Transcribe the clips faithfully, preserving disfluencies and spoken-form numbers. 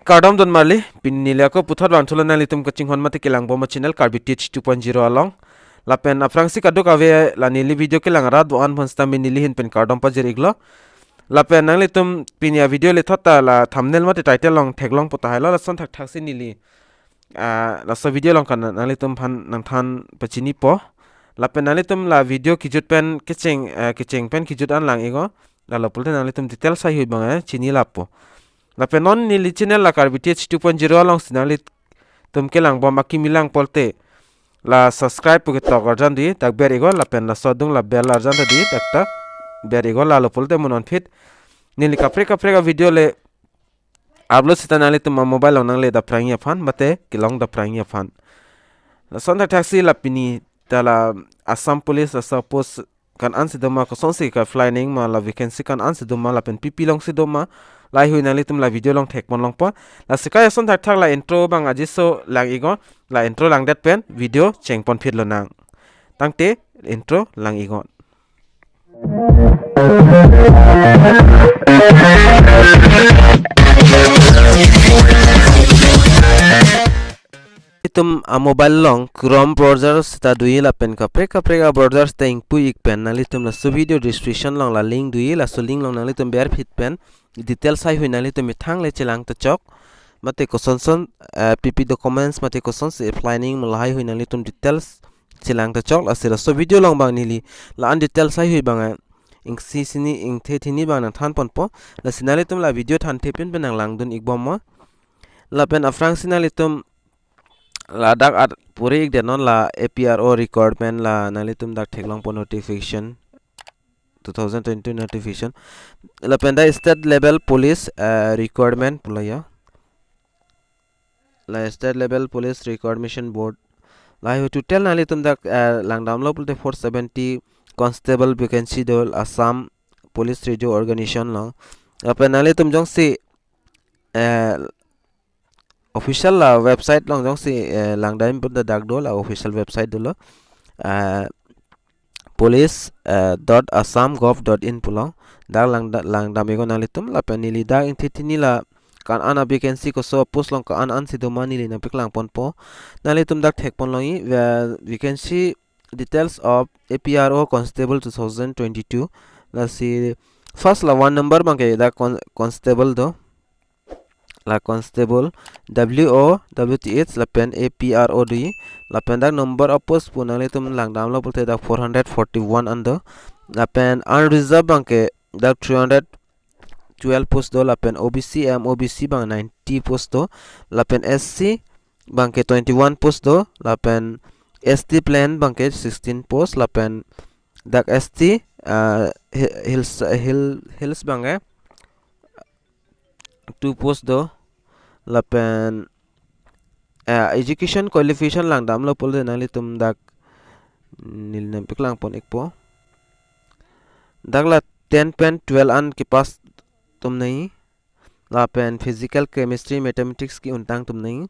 Kardom don marli, pini neli ako puthot vangthulo nanglitum kachinghon mate kelangbom a-channel Karbi Teach two point zero along. Lapen aphrangsi kadokave la neli video kelang arat do-an aphan sitame neli ahin pen kardom pajir-iklo. Lapen nanglitum pini a-video le thot ta la thumbnail mate title along theklongpo tahailo, lason thakthaksi neli, ah, laso video along kan nanglitum aphan nangthan pachinipo. Lapen nanglitum la video kejut pen kecheng, eh, kecheng pen kejut an lang-iknon. Lalo pulote nanglitum details haihui abang, eh, chini lapo. Lapen non neli channel la Karbi Teach two point zero alongsi nanglitum kelangbom akimi lang pulote la subscribe pu ketok arjan dei, dak ber-iknon, lapen laso adung la bell arjan ta dei, dak ta ber-iknon, lalo pulote mo non aphi neli kaprek kaprek a-video le upload sita nanglitum a-mobile along nangle dapprangji aphan mate kelong dapprangji aphan. Lason thakthaksi la pini ta la Assam Police laso post ko-an ansi doma, kosonsi ke-apply nangma, la vacancy ko-an ansi doma lapen pi pi alongsi doma, lahaihui nanglitum la video along thekpon longpo. Lasi kai ason thakthak la intro abang ajiso lang-iknon, la intro langdet pen video chengpon phitlonang. Tangte intro lang-iknon. Itum a-mobile along Chrome browser sita dei lapen kaprek kaprek a-browser sita ingpui-ik pen nanglitum laso video description along la link dei, laso link along nanglitum berphit pen details haihui nanglitum methang le chelang ta chok. Mate kosonson, eh, pi pi documents mate kosonsi apply nangma, lahaihui nanglitum details chelang ta chok. Lasi laso video along abang neli la-an details haihui abang, eh, ingsi sini ingthe thini abang nangthanponpo. Lasi nanglitum la video thanthe pin pen nanglangdun-ikbomnon. Lapen aphrangsi nanglitum ladak at puri-ikdet non la A P R O requirement, la nanglitum dak theklongpo notification, two thousand twenty-two notification. Lapen dak state level police, eh, requirement pulo ya. La state level police requirement board. Lahaihui total nanglitum dak, eh, langdamlo pulote four seventy constable vacancy do Assam Police Review Organization along. Lapen nanglitum jongsi, eh, official la website along jongsi, eh, langdam pulote dak do, la official website dolo. Eh, police, eh, dot assam gov dot in pulo. Dak langda-, langdam-iknon nanglitum, lapen neli dak ingthe thini la ko-an an a-vacancy, koso post along ko-an ansi doma neli nangpaklangponpo. Nanglitum dak thekpon longji, va-, vacancy details of A P R O constable two thousand twenty-two. Lasi first la one number abangke dak con-, constable do. La constable W O W T H lapen A P R O dei. Lapen dak number of post pu nanglitum langdamlo pulote dak four hundred forty-one an do. Lapen unreserved abangke dak three hundred twelve post do, lapen O B C M O B C abang ninety post do, lapen S C abangke twenty-one post do, lapen S T plain abangke sixteen post, lapen dak S T, ah, hi-, hills, hill, hills abangke two post do, lapen, eh, education qualification langdamlo pulote nanglitum dak neli nangpaklangpon-ikpo. Dak la ten pen twelve an kepass atum nangji. Lapen physical, chemistry, mathematics ke-untang atum nangji.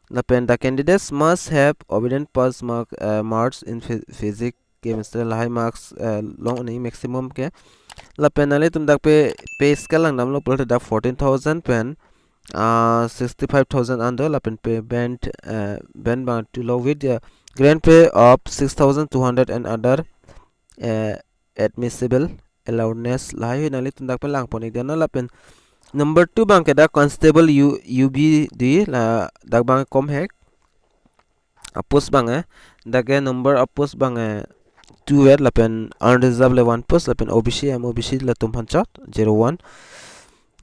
Lapen the candidates must have obtained pass mark, eh, marks in phy-, physics, chemistry, lahai marks, eh, long nangji maximum ke. Lapen nanglitum dak pay, pay scale langdamlo pulote dak fourteen thousand pen, ah, sixty-five thousand an do, lapen pay band, eh, band abang two lo with the grand pay of six thousand two hundred and other, eh, admissible allowance, lahaihui nanglitum dak pen langpon-ikdet non. Lapen number two abangke dak constable U, U B dei, la dak abang komhek a-post abang, eh, dak ke number of post abang, eh, two-et, lapen unreserved le one post, lapen O B C M O B C latum aphan chot zero one.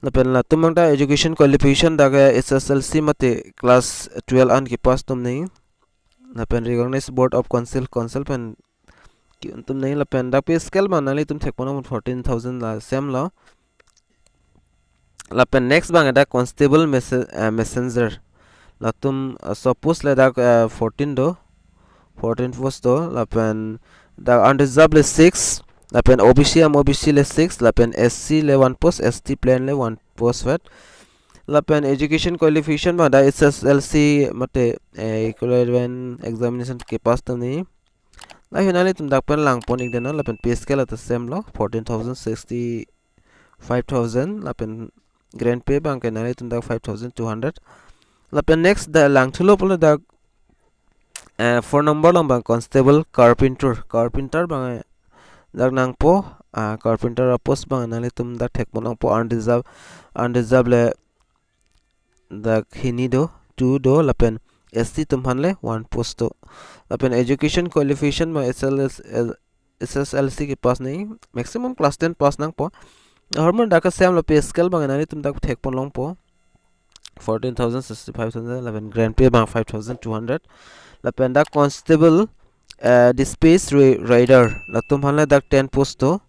Lapen latum abang dak education qualification dak ke H S L C mate class twelve an kepass atum nangji. Lapen recognized board of council, council pen ke-un atum nangji. Lapen dak pay scale abang nanglitum thekpon longpo, fourteen thousand la same lo. Lapen next abang dak constable messe-, eh, messenger. Latum, eh, laso post le dak, eh, fourteen do, fourteen post do. Lapen dak unreserved le six, lapen O B C M O B C le six, lapen S C le one post, S T plain le one post vet. Lapen education qualification abang dak H S L C mate, eh, equivalent examination kepass atum nangji. Lahaihui nanglitum dak pen langpon-ikdet non, lapen pay scale ta same lo, fourteen thousand, sixty-five thousand, lapen Grant pay abangke nanglitum dak five thousand two hundred. Lapen next dak langthulo pulo dak, eh, four number along abang constable carpenter. Carpenter abang dak nangpo, ah, carpenter apost abang nanglitum dak thekpon longpo, unreserved, unreserved le dak hini do, two do, lapen S T atum aphan le one post do. Lapen education qualification abang H L S, L-, H S L C kepass nangji, maximum class ten pass nangpo. Ahormu dak kesem lo pay scale abang nanglitum dak thekpon longpo. Fourteen thousand, sixty-five thousand, lapen grant pay abang five thousand two hundred. Lapen dak constable, eh, dispatch ri-, rider, latum aphan le dak ten post do.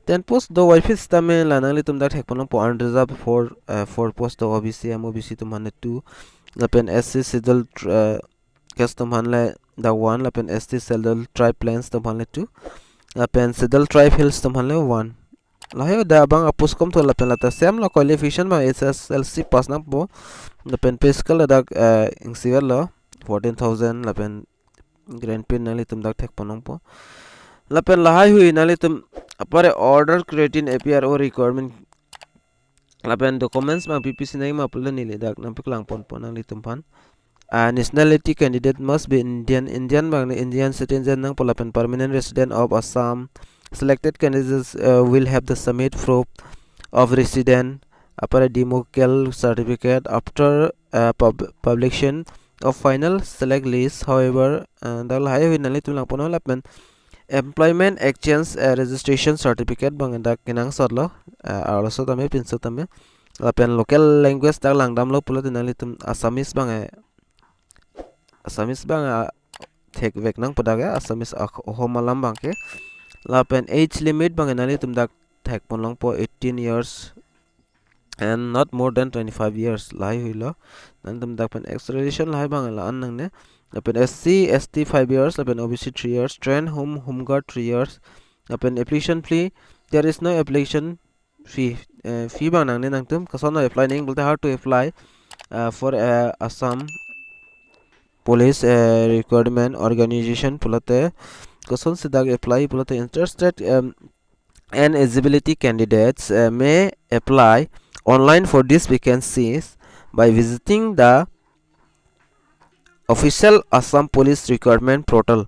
Ten post do, wai phis tame la nanglitum dak thekpon longpo, unreserved four, eh, four post do, O B C, M O B C atum aphan le two. Lapen S C scheduled, eh, caste atum aphan le dak one, lapen S T scheduled tribe plains atum aphan le two, lapen scheduled tribe hills atum aphan le one. Lahai dak abang apost komtho lapen lata same lo qualification abang H S L C pass nangpo. Lapen pay scale dak, eh, ingsiver lo fourteen thousand, lapen grant pay nanglitum dak thekpon longpo. Lapen lahai hui nanglitum apar order creating A P R O requirement lapen documents abang P P C nangji ma pulo neli dak nangpaklang ponpo nanglitum aphan. Ah, nationality candidate must be Indian. Indian abang ne Indian citizen nangpo lapen permanent resident of Assam. Selected candidates, uh, will have the submit proof of resident, apar democal certificate after, uh, pub-, publication of final select list. However, uh, dak lahai hui nanglitum langpon lapen employment exchange, uh, registration certificate abang dak kenangsot lo, uh, arloso tame pinso tame. Lapen local language dak langdamlo pulote nanglitum Assamese abang, eh, Assamese abang, ah, thekvek nangpo dak, eh, Assamese ak-, ahom alam abangke. Lapen age limit abang nanglitum dak thekpon longpo eighteen years and not more than twenty-five years, lahai hui lo. Nanglitum dak pen ex-reservation lahai abang la-an nangne. Lapen S C, S T five years, lapen O B C three years, trained home, home guard three years. Lapen application fee, there is no application fee, eh, fee abang nangne nangtum. Koson apply nangji pulote, how to apply, uh, for, uh, Assam Police, uh, Recruitment Organization pulote, kosonsi dak apply pulote, interested, um, and eligibility candidates, uh, may apply online for these vacancies by visiting the official Assam Police Recruitment Portal.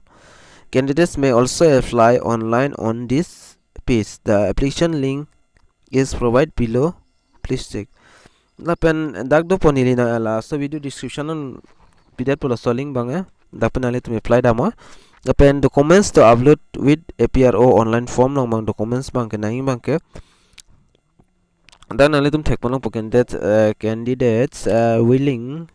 Candidates may also apply online on this page. The application link is provided below. Please check. Lapen dak dopo neli nanglang laso video description along pidet po laso link abang, eh. Dak pen nanglitum apply damnon. Lapen documents to upload with A P R O online form along abang documents abangke nangji abangke. Dak nanglitum thekpon longpo candidate, uh, candidates, uh, willing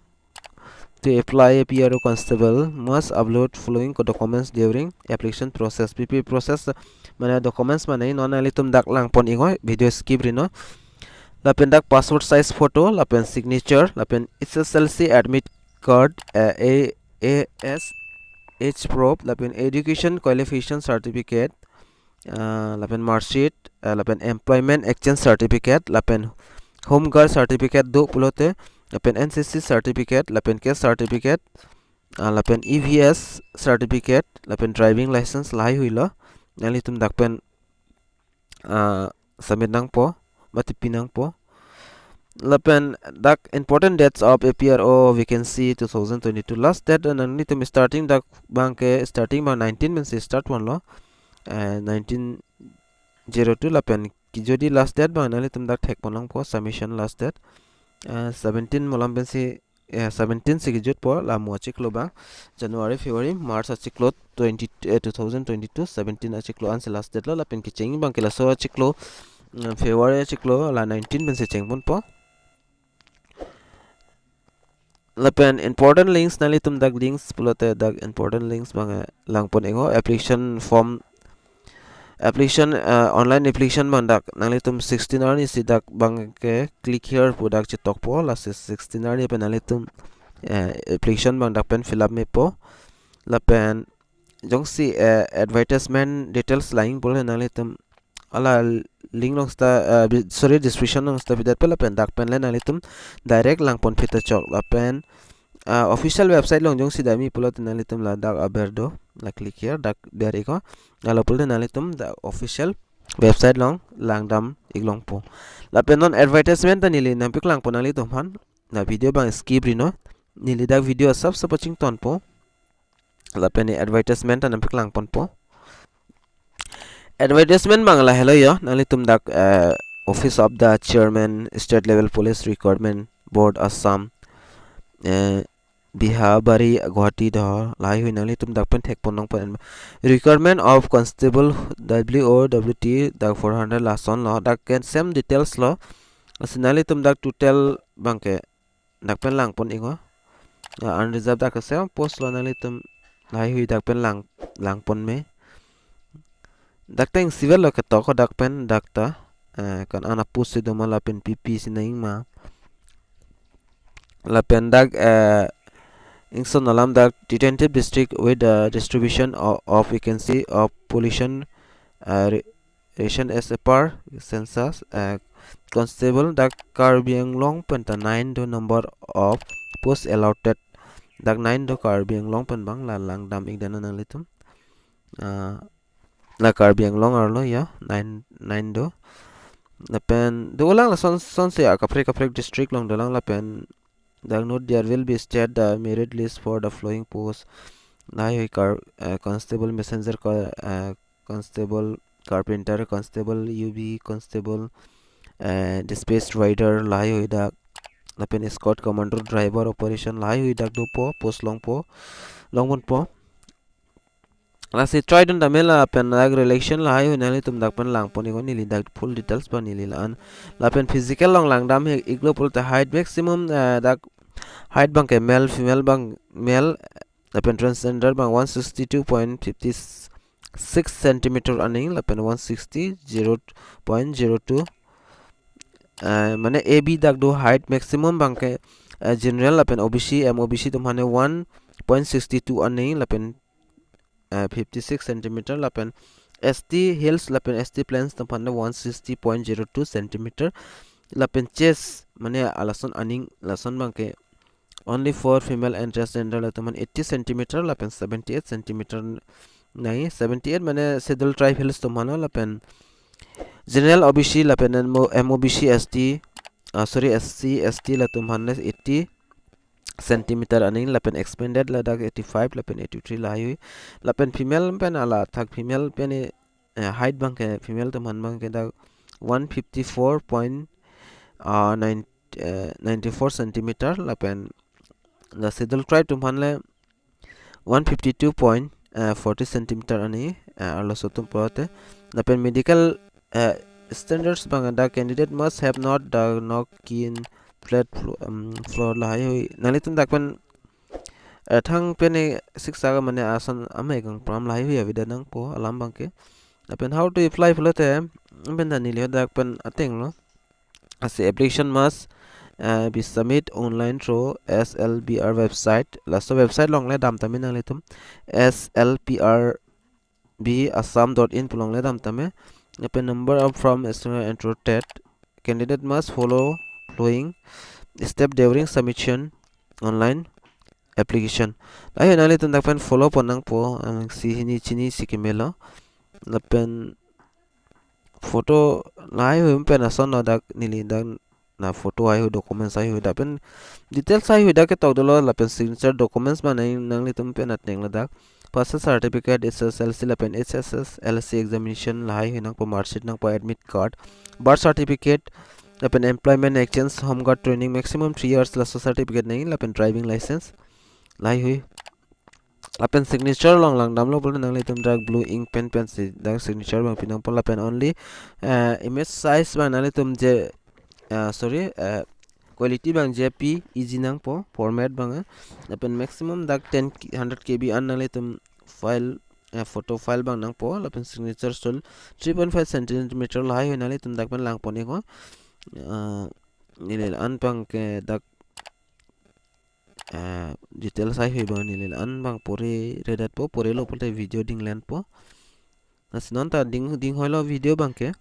to apply A P R O constable must upload following co-, documents during application process. P P process, mane documents mane non nanglitum dak langpon iknon, video skip ri non. Lapen dak passport size photo, lapen signature, lapen H S L C admit card, uh, A, A S H proof, lapen education qualification certificate, uh, lapen marksheet, uh, lapen employment exchange certificate, lapen home guard certificate do pulote, lapen N C C certificate, lapen caste certificate, uh, lapen E V S certificate, lapen driving license, lahai hui lo. Nanglitum dak pen, uh, submit nangpo, mati pi nangpo. Lapen dak important dates of A P R O vacancy two thousand twenty-two. Last date, uh, nanglitum starting dak abangke, starting abang nineteen pensi start ponlo. Eh, nineteen zero two, lapen kejodi last date abang nanglitum dak thekpon longpo, submission last date. Eh, seventeen malom pensi, eh, seventeen si kejutpo, la mo achiklo abang. January, February, March achiklo twenty, eh, two thousand twenty-two, seventeen achiklo ansi last date lo, lapen kecheng abangke laso achiklo, mm, February achiklo, la nineteen pensi chengponpo. Lapen important links, nanglitum dak links pulote dak important links abang, eh, langpon iknon, application form, application, eh, online application abang dak nanglitum sixteen arni si dak abangke click here pu dak chetokpo, lasi sixteen arni pen nanglitum, eh, application abang dak pen fill up mepo. Lapen jongsi, eh, advertisement details langji pulote nanglitum hala link along seta, eh, bi-, sorry, description along seta pidetpo, lapen dak pen le nanglitum direct langpon phi ta chok. Lapen, eh, official website along jongsi damji pulote nanglitum ladak aber do, la click here, dak ber iknon. Hala pulote nanglitum dak official website along langdam iklongpo. Lapen non advertisement ta neli nangpaklangpo nanglitum aphan. Na video abang skip ri non. Neli dak video asapso pachingtonpo. Lapen ne advertisement ta nangpaklangponpo. Advertisement abang lahelo yo, nanglitum dak, eh, Office of the Chairman, State Level Police Recruitment Board, Assam, eh, Bihabari, Guwahati do, lahaihui nanglitum dak pen thekpon nangpo. Recruitment of Constable, W O W T, dak four hundred lasonlo, dak ken same details lo. Lasi nanglitum dak total abangke dak pen langpon iknon. Ya, unreserved dak same post lo, nanglitum lahaihui dak pen lang, langpon me. Dak ta ing civil lo ketok ko dak pen dak ta, eh, ko-an a-post si doma lapen P P si nangji ma. Lapen dak, eh, ingson alam dak detentive district with the distribution of, of vacancy of pollution, eh, re-, ration as a per census, eh, constable dak Karbi Anglong pen ta nine do number of post allotted. Dak nine do Karbi Anglong pen abang la langdam ik dana nanglitum. Ah, la Karbi Anglong arlo ya, nine, nine do. Lapen dolang lason, sonsi akaprek kaprek district along dolang lapen dak note there will be state the merit list for the following post. Lahaihui kar, eh, constable, messenger, co-, eh, constable, carpenter, constable, U B, constable, eh, dispatch rider, lahaihui dak. Lapen escort commando, driver, operation, lahaihui dak dopo, post longpo, longponpo. Lasi try dun tame lapen dak relation lahaihui nanglitum dak pen langpon iknon, neli dak full details abang neli la-an. Lapen physical along langdam he iklo pulote height maximum, eh, dak height abangke male, female abang male, lapen transgender abang one sixty-two point fifty-six centimeter aning, lapen one sixty, zero point zero two. Eh, mane A B dak do height maximum abangke, eh, general lapen O B C, M O B C atum aphan one point six two aning, lapen, eh, fifty-six centimeter, lapen S T hills lapen S T plains atum aphan one sixty point zero two centimeter, lapen chest mane alason aning lason abangke only for female and transgender atum aphan eighty centimeter lapen seventy-eight centimeter nai, seventy-eight mane Scheduled Tribe Hills atum aphan, lapen general, O B C lapen M O, M O B C, S T, ah, sorry, S C, S T latum aphan eighty centimeter aning, lapen expanded ladak eighty-five lapen eighty-three lahaihui. Lapen female pen ala thak female pen, eh, height abangke female atum aphan abangke dak one fifty-four point, ah, nine, eh, ninety-four centimeter, lapen la Scheduled Tribe atum aphan le one fifty-two point forty centimeter aning, eh, arloso atum pulote. Lapen medical, eh, standards abang the candidate must have not the knock in flat flo-, um, floor lahaihui. Nanglitum dak pen, eh, thang pen ne siksa ka mane ason amei kangpram lahaihui avedet nangpo alam abangke. Lapen how to apply pulote, pen ta neli dak pen ateng lo. Lasi application must, uh, be submit online through S L P R website. Laso website along le dam tame nanglitum, S L P R B Assam dot in pu along le dam tame. Lapen number of form is entered. Candidate must follow following step during submission online application. Lahai nanglitum dak pen follow pon nangpo, ang si hini chini si kemelo. Lapen photo lahaihui pen ason lo dak neli dak na photo haihui, documents haihui, dak pen details haihui dak ketok dolo, lapen signature, documents abang nang, nanglitum pen ateng ladak. Pass certificate, S S L C lapen H S S L C examination lahaihui nangpo, marksheet nangpo, admit card, birth certificate, lapen employment exchange, home guard training maximum three years laso certificate nang, lapen driving license lahaihui. Lapen signature along langdamlo pulote nanglitum dak blue ink pen pensi dak signature abang pi nangpo, lapen only, eh, image size abang nanglitum je, eh, sorry, eh, quality abang J P E G nangpo, format abang, eh. Lapen maximum dak ten, hundred K B an nanglitum file, eh, photo file abang nangpo, lapen signature sol three point five centimeter lahaihui nanglitum dak pen langpon iknon. Eh, neli la-an abangke dak, eh, details haihui abang neli la-an abang pore redetpo, porelo pulote video dinglenpo. Lasi non ta ding, ding hoilo video abangke.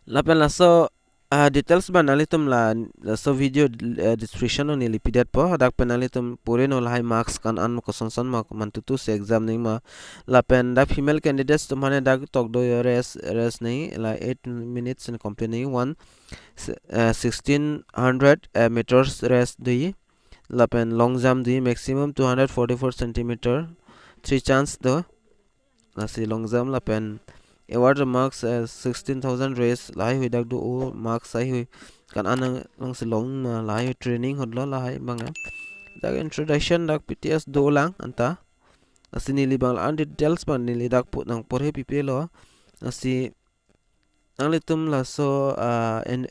Lapen laso Ah, details abang nanglitum la, laso video, eh, description along neli pidetpo, hadak pen nanglitum pore non lahai marks ko-an an koson son ma mantutu si exam nangji ma. Lapen dak female candidates atum aphan dak tok do yo, race, race nangji la eight minutes in complete nangji, one, s-, eh, sixteen hundred, eh, meters race do. Lapen long jump do, maximum two hundred forty-four centimeter, three chance do. Lasi long jump lapen award marks, eh, sixteen thousand race lahai hui dak do, o marks lahai hui ko-an an along si long ma, lahai hui training hotlo lahai abang ya. Dak introduction dak P T S dolang anta. Lasi neli abang la-an details abang neli dak pu nangpore pipelo. Lasi nanglitum laso, ah, en-,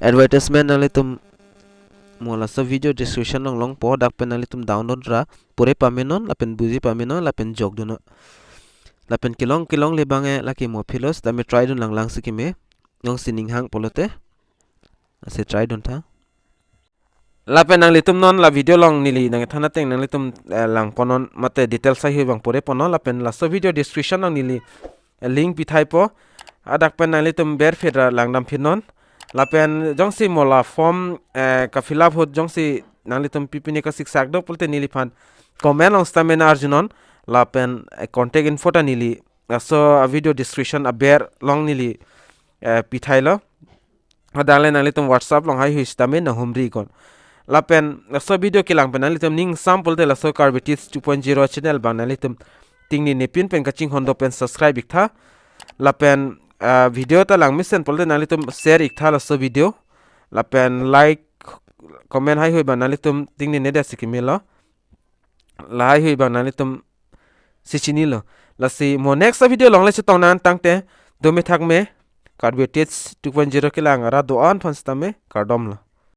advertisement nanglitum mo laso video description along longpo, dak pen nanglitum download ra pore pame non lapen buji pame non lapen jokdunnon. Lapen kelong kelongle abang e lake mo philos tame try dun langlang si keme. Jongsi ning hang pulote lasi try duntha. Lapen nanglitum non la video along neli nangthan ateng nanglitum, eh, langpon non mate details lahai hui abang pore pon non, lapen laso video description along neli, eh, link pithaipo. Hadak pen nanglitum berphe ra langdam phi non. Lapen jongsi mo la form, eh, ka-fill up ahut jongsi nanglitum pipine kasiksak do pulote neliphan comment along sitame nang-arjunon. Lapen, eh, contact info ta neli laso, ah, video description aber along neli, eh, pithailo. Hadak le nanglitum WhatsApp along lahai hui sitame nanghumri iknon. Lapen laso video kelang pen nanglitum ning sam pulote laso Karbi Teach two point zero channel abang nanglitum tingnine pin pen kachinghon do pen subscribe iktha. Lapen, ah, video ta langmesen pulote nanglitum share iktha laso video. Lapen like, comment lahai hui abang nanglitum tingnine det si kemelo. Lahai hui abang nanglitum si chinilo. Lasi mo next video along le chetong nang tangte, dome thakme, Karbi Teach two point zero kelang arat do-an aphan sitame, kardom lo.